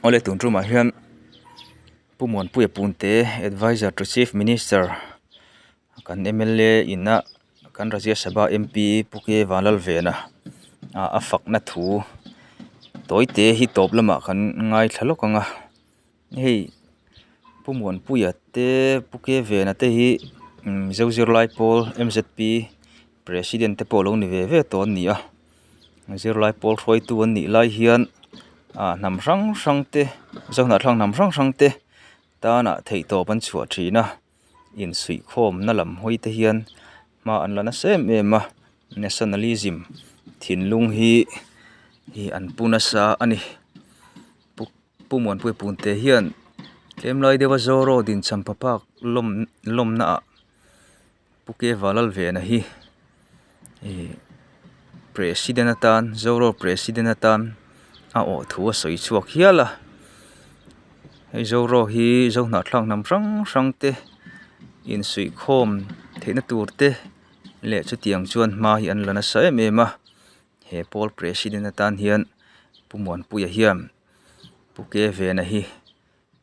Awle tun tumah hian Pu Muanpuia Punte adviser to chief minister kan mla in a kan Rajya Sabha mp Pu K Vanlalvena ah a fakna thu tawi te hi tawp lamah kan ngaithla lawk ang a hei Pu Muanpuia te Pu K Vena te hi Mizo zirlai pawl mzp president te pawh a lo ni ve ve tawh an ni a zirlai pawl hruaitu an nih lai hian ah hnam hrang hrang te zohnahthlak hnam hrang hrang te tana theihtawp an chhuah thin a insuihkhawmna lam hawi te hian hma an la nasa em em a nationalism thinlung hi ih an pu nasa a ni pu pu Muanpuia Punte hian tlem lai deuha Zoro dincham pha phak lawm lawmna ah. Pu Keva Lalvena hi ihh president atan Zoro president atan a awh thu a sawi chhuak hial a hei Zoro hi Zohnahthlak hnam hrang hrang te insuihkhawm theihna tur te leh chutiang chuan hma hi an la nasa em em a he pawl president atan hian Pu Muanpuia hian Pu Kevena hi.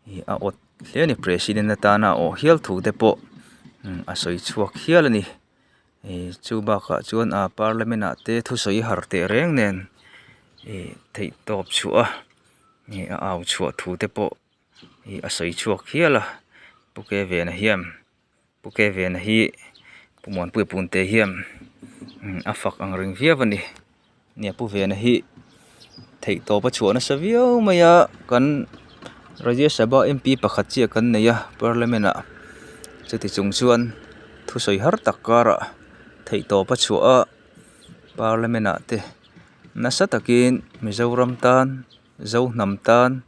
Ih a awt hle a ni president atana a awh hial thu te pawh a sawi chhuak hial a ni ih chu bakah chuan ah parliament ah te thusawi har teh reng nen ih theih tawp chhuah a ih a au chhuah thu te pawh ih a sawi chhuak hial a pu kevena hian. Pu Kevena hi Pu Muanpuia Punte hian a fak ang reng viau a ni nia Pu Vena hi theih tawp a chhuah nasa viau mai a kan Rajya Sabha M P pakhat chiah kan nei a parliament ah chuti chung chuan thusawi har tak karah theih tawp a chhuah a parliament ah te nasa takin Mizoram tan Zohnam tan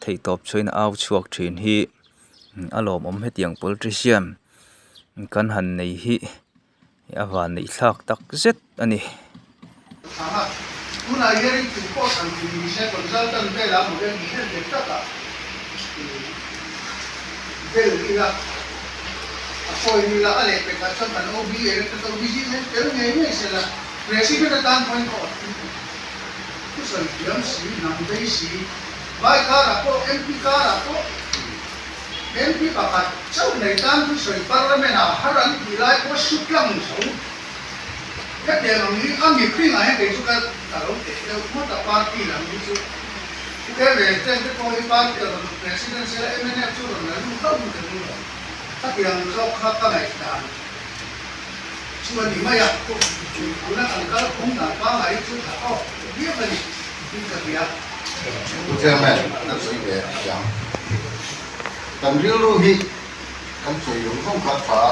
theih tawp chhuahin a au chhuak thin hi. A lawmawm hetiang politician kan han nei hi a van neih thlak tak zet a ni. Tunah hian tu pawh thlan tur ni se consultant velah model ni em em takah bel ila a point ila a leh pekah chuan kan OB elected OB zing hian tel ngei ngei sela president atan pawhin ka awt thung thei. Thusawi thiam si, hnam vei si. Vai karah pawh MP karah pawh MP pakhat chauh nei tan thusawi parliament ah har an tih lai pawh su tlang tho. Hetiang ang hi a mihringah hian kei chu ka ka lo teh deuh ngawt a party lam hi chu Pu Ve ten te pawh hi party a rawn president sela mnf chu rawn la lut hlauh ka ring lo. Khatiang zawk kha ka ngaihdan chu a ni mai a. Tuna kan kal phung dan pangngai hi chu tha tawk viau a ni tih ka hria. Pu Chairman, kan sawi ve a ang. Kan rilru hi kan sawi zawng zawng kha a tha a.